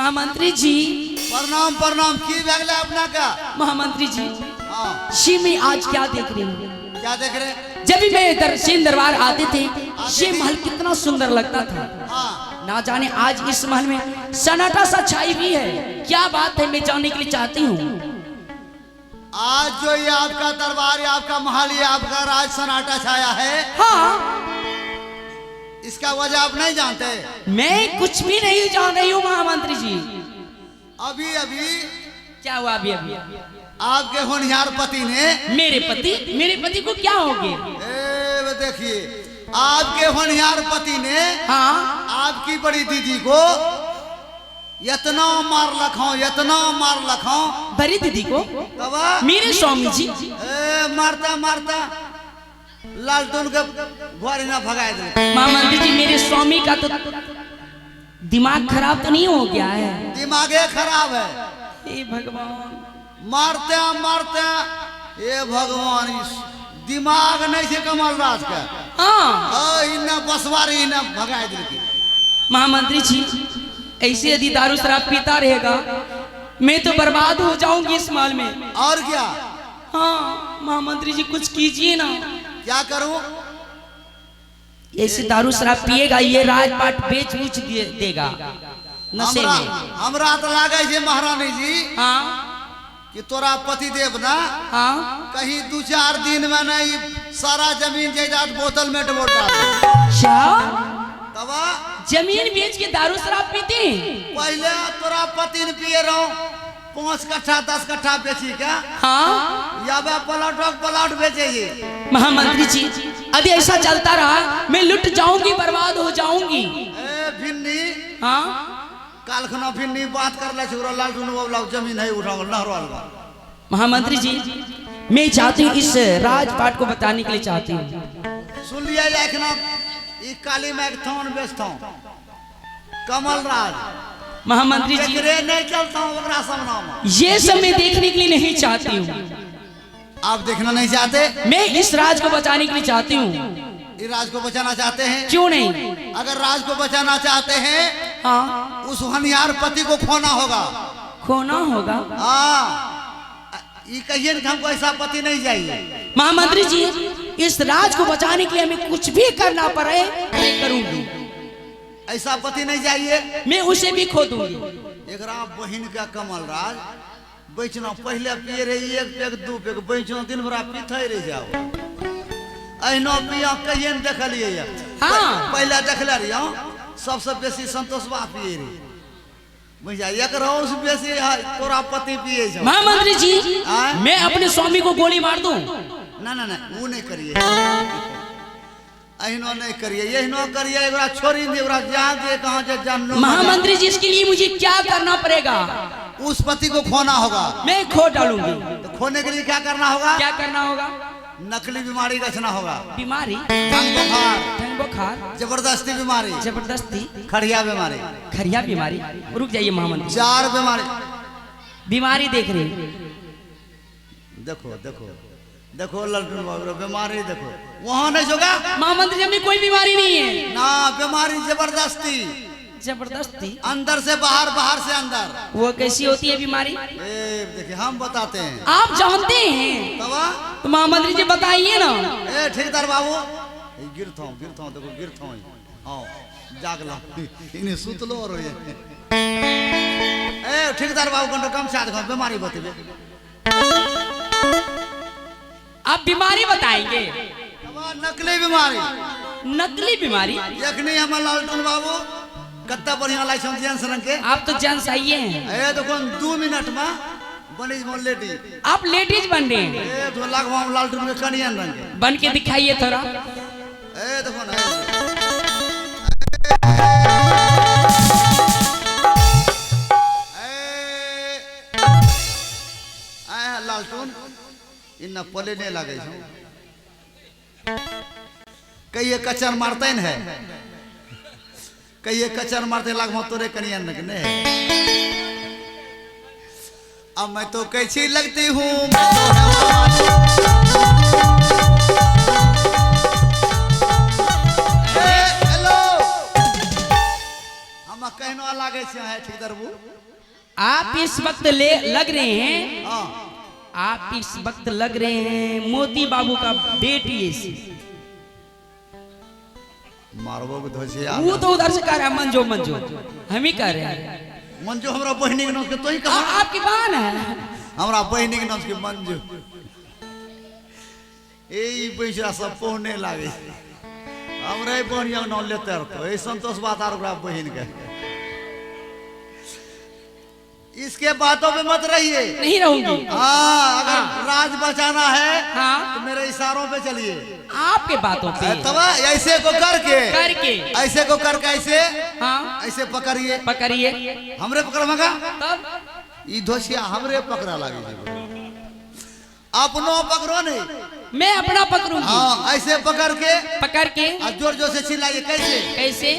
महामंत्री जी। प्रणाम प्रणाम। की भए गेलै अपना का? महामंत्री जी। हाँ। She मैं आज क्या देख रही हूँ? क्या देख रहे हैं? जब भी मैं दर्शन दरबार आते थे, ये महल कितना सुंदर लगता था। हाँ। ना जाने आज इस महल में सन्नाटा सा छाई हुई है, क्या बात है, मैं जानने के लिए चाहती हूँ। आज जो ये आपका दरबार, ये आपका महल, ये आपका राज सन्नाटा छाया है। हाँ। इसका वजह आप नहीं जानते? मैं कुछ भी नहीं जान रही हूँ महामंत्री जी। अभी अभी। क्या हुआ अभी अभी? आपके होनहार पति ने। मेरे पति? मेरे पति को क्या हो गया? ए, वो देखिए, आपके होनहार पति ने हाँ। आपकी बड़ी दीदी को इतना मार लखाओ, इतना मार लखाओ। बड़ी दीदी को? तब। मेरे स्वामी जी? ए, मारता मारता लालटून के घर ना भगाए दे। महामंत्री जी, मेरे स्वामी का तो दिमाग खराब तो नहीं हो गया है? दिमागे खराब है। हे भगवान। मारते मारते, हे भगवान, इस दिमाग नहीं से कमल राज के। हाँ। इन्ना बसवारी इन्ना भगाए दिल। महामंत्री जी, ऐसे यदि दारू शराब पीता रहेगा, मैं तो बर्बाद हो जाऊंगी इस माल में। और क्या? हाँ महामंत्री जी, कुछ कीजिए ना। क्या करूं? ऐसे दारू शराब पिएगा, ये राजपाट बेच बूच देगा नशे में। हमरा तो लागे छै महारानी जी हाँ। कि तोरा पति देव ना हाँ। कहीं 2-4 दिन में नहीं सारा जमीन जायदाद बोतल में डबो डाल। क्या? तब। जमीन बेच के दारू शराब पीते हैं? पहले तोरा पति ने पिए रहो 5 कट्ठा 10 कट्ठा बेची क्या। हाँ। या बे प्लाट प्लाट बेचे जी। महामंत्री जी, यदि ऐसा चलता रहा, मैं लुट जाऊंगी, बर्बाद हो जाऊंगी। ए भिन्नी। हाँ। काल खना भिन्नी बात कर ले छुरा लालटून बाबला जमीन है उठाओ नहरवाल बा। महामंत्री जी, मैं चाहती हूँ इस राजपाट को बताने के लिए चाहती हूँ। सुन लिया एखना ई काली में एक थान बेचता हूँ कमल राज। महामंत्री जी, एकरे नहीं चलता हूँ ओकरा सामना में। ये सब मैं देखने के लिए नहीं चाहती हूँ। आप देखना नहीं चाहते? मैं इस राज को बचाने के लिए चाहती हूँ। इस राज को बचाना चाहते हैं? क्यों नहीं? अगर राज को बचाना चाहते हैं, हाँ। उस होनहार पति को खोना होगा। खोना होगा? हाँ, ये कहिए कि हमको ऐसा पति नहीं चाहिए। महामंत्री जी, इस राज को बचाने के लिए हमें कुछ भी करना पड़े, मैं करूंगी। ऐसा पति नहीं चाहिए? मैं उसे भी खो दूंगी। एकरा बहिन का कमल राज बेचना पहले पिए रहे 1 पेग 2 पेग, बेचना दिन भरा पीते रह जाओ। अहिनो पिया कहिए न देखलिए। हाँ। पहले देखले रहियो सबसे बेसी संतोषवा पिए रही बुझा, एकरो से बेसी तोरा पति पिए छौ। महामंत्री जी, हाँ? मैं अपने स्वामी को गोली मार दूं? ना ना ना, वो नहीं करिए, अहिनो नहीं करिए, एहनो करिए, एकरा छोड़ी दे, एकरा जान दे कहाँ जे जान। महामंत्री जी, इसके लिए मुझे क्या करना पड़ेगा? उस पति को खोना होगा। मैं खो डालूंगी। तो खोने के लिए क्या करना होगा? क्या करना होगा? नकली बीमारी रचना होगा। बीमारी? ढंग बुखार। ढंग बुखार। जबरदस्ती बीमारी। जबरदस्ती। खड़िया बीमारी। खरिया बीमारी। रुक जाइए महामंत्री। 4 बीमारी। बीमारी देख रहे। देखो देखो देखो लल्टू बाबू बीमारी देखो, वहाँ नहीं होगा। महामंत्री जी, हमें कोई बीमारी नहीं है। ना, बीमारी जबरदस्ती। जबरदस्ती? अंदर से बाहर, बाहर से अंदर। वो कैसी होती है बीमारी? ए देखिए, हम बताते हैं। आप जानते हैं? तबा। तो महामंत्री जी बताइए ना। ए ठेकेदार बाबू, गिरता हूँ गिरता हूँ, देखो गिरता हूँ। आओ जाग लो, इन्हें सुत लो और ये। ए ठेकेदार बाबू कंटो कम साथ देखो बीमारी बतेबे। आप बीमारी बताएंगे? तबा नकली बीमारी। नकली बीमारी? यखनी हमर लालटन बाबू कत्ता बढ़िया लाग छै जेंट्स रंग के। आप तो जेंट्स आइए हैं। ए देखो 2 मिनट में बनी मोर लेडी। आप लेडीज बन रहे हैं? ए तो लगवा हम लालटन के कनियन रंग के। बन के दिखाइए थोड़ा। ए देखो ना। ए आए लालटन इन्ना पले नहीं लागे छौ। कहिए कचर मारते न है, कहिए कचर मारते लगभग तोरे कनियन रंग नहीं है। अब मैं तो कैसी लगती हूँ, मैं तो हेलो। हम हम कहनो लागे छै है ठेकेदार बू। आप इस वक्त ले लग रहे हैं। हाँ। आप इस वक्त लग रहे हैं मोती बाबू का बेटी ऐसी। मारबो के धोसिया। वो तो उधर से कह रहा है मंजो मंजो, हम ही कह रहे हैं। मंजू हमरा बहिनी के नाम के तोही कहा। आपकी बहन है। हमरा बहिनी के नाम के मंजू। ए ई पैसा सब पहुने लागे छै। हमरे बहिनी के नाम लेते रहतो। ए संतोष बात आर ओकरा बहिन के। इसके बातों पे मत रहिए। नहीं रहूंगी। हाँ, अगर राज बचाना है हाँ। तो मेरे इशारों पे चलिए। आपके बातों पे। तब ऐसे को करके, करके। ऐसे को करके ऐसे, हाँ। ऐसे पकड़िए। पकड़िए। हमरे पकड़वागा? तब? ई धोसिया हमरे पकड़ा लागे छै। अपनो पकड़ो नहीं। मैं अपना पकड़ूंगी। हाँ, ऐसे पकड़ के, पकड़ के, आ जोर जोर से चिल्लाइए। कैसे? कैसे?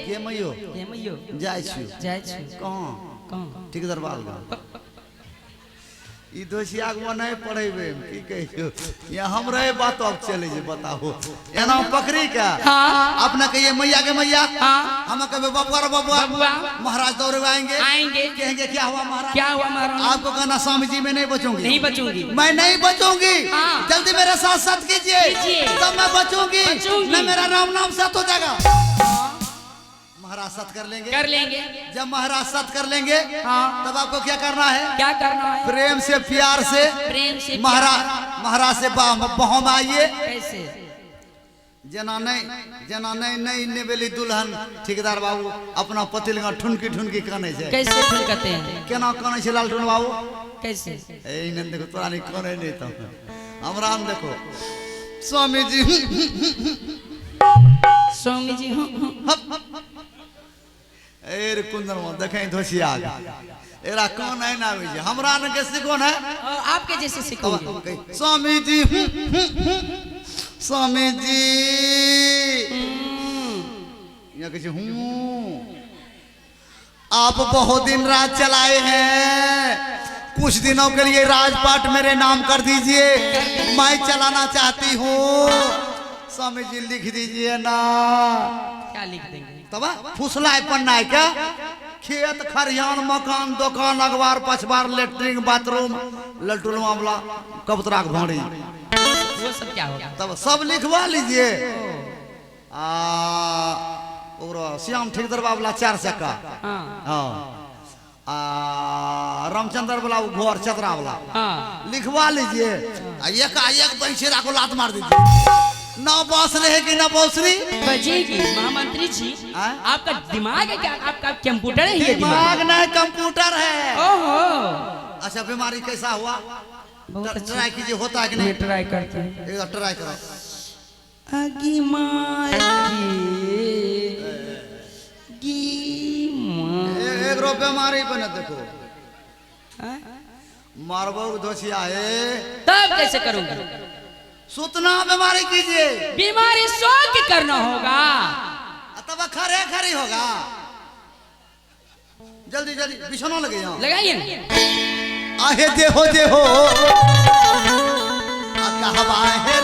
गे मैयो। गे मैयो। जाइ छियो। जाइ छियो। कहाँ? कहाँ? ठेकेदार बाल गाँव। ई दोसिया के नहीं पढ़ेबे की कहियो, यहाँ हमरे बात अब चले जे बताहो। एना पकड़ी के हाँ। अपना कहिए मैया के मैया। हाँ। हम कहे बबुआ रे बबुआ। बबुआ। महाराज दौड़े आएंगे। आएंगे। कहेंगे क्या हुआ महाराज? क्या हुआ महाराज? आपको कहना स्वामी जी मैं नहीं बचूंगी। नहीं बचूंगी। मैं नहीं बचूंगी। हाँ। जल्दी मेरे साथ साथ कीजिए। कीजिए। तब मैं बचूंगी। बचूंगी। न मेरा राम नाम सत हो जाएगा। महाराज सत कर लेंगे। कर लेंगे। जब महाराज सत कर लेंगे, हाँ। तब आपको क्या करना है? क्या करना है? प्रेम से प्यार से, प्रेम से महाराज महाराज से बहों में आइए। कैसे? जना नहीं, जना नहीं, नहीं नेबेली दुल्हन ठेकेदार बाबू अपना पति लगा ठुनकी ठुनकी काने छै। कैसे ठुनकते हैं? केना काने छै लालटून बाबू? कैसे? ए नंद देखो तोरा नहीं काने नहीं तो हमरा न देखो स्वामी जी। स्वामी जी, हूँ, हूँ। ए रे कुंदन मां देखे धोसिया एरा कौन है ना आबै छै हमरा न के सिखोन है। और आपके जैसे सिखोगे। स्वामी जी, स्वामी जी। यहाँ कहै छै, हूँ। आप बहुत दिन राज चलाए हैं, कुछ दिनों के लिए राजपाट मेरे नाम कर दीजिए, मैं चलाना चाहती हूँ। स्वामी जी लिख दीजिए ना। क्या लिख देंगे? तब फुसला पन्ना है क्या? खेत खरिहान मकान दुकान अखबार पछबार लेटरिन बाथरूम ललटुल मामला कबूतरा के भाड़ी वो सब क्या होगा? तब सब लिखवा लीजिए। आ और श्याम ठेकेदार वाला 4 चक्का। हाँ। हाँ। आ रामचंद्र वाला वो घर चतरा वाला। हाँ। लिखवा लीजिए। आ एक आ एक पैसे को लात मार दीजिए। ना बांस रहेगी ना बांसुरी बजेगी। महामंत्री जी, हाँ? आपका दिमाग है क्या? आपका कंप्यूटर है ये दिमाग? दिमाग नहीं कंप्यूटर है। ओहो। अच्छा बीमारी कैसा हुआ? बहुत अच्छा। ट्राई कीजिए, होता है कि नहीं? मैं ट्राई करती हूँ। एक बार ट्राई करो। आगी माँ गी माँ। एक रो बीमारी बने देखो। हाँ? मारबो दोषिया है। तब कैसे करूँगी? सुतना बीमारी कीजिए। बीमारी सो के करना होगा। तब खरे खरी होगा। जल्दी जल्दी बिछौना लगे यहाँ। लगाइए ना। आहे देहो देहो। आ कहवा है।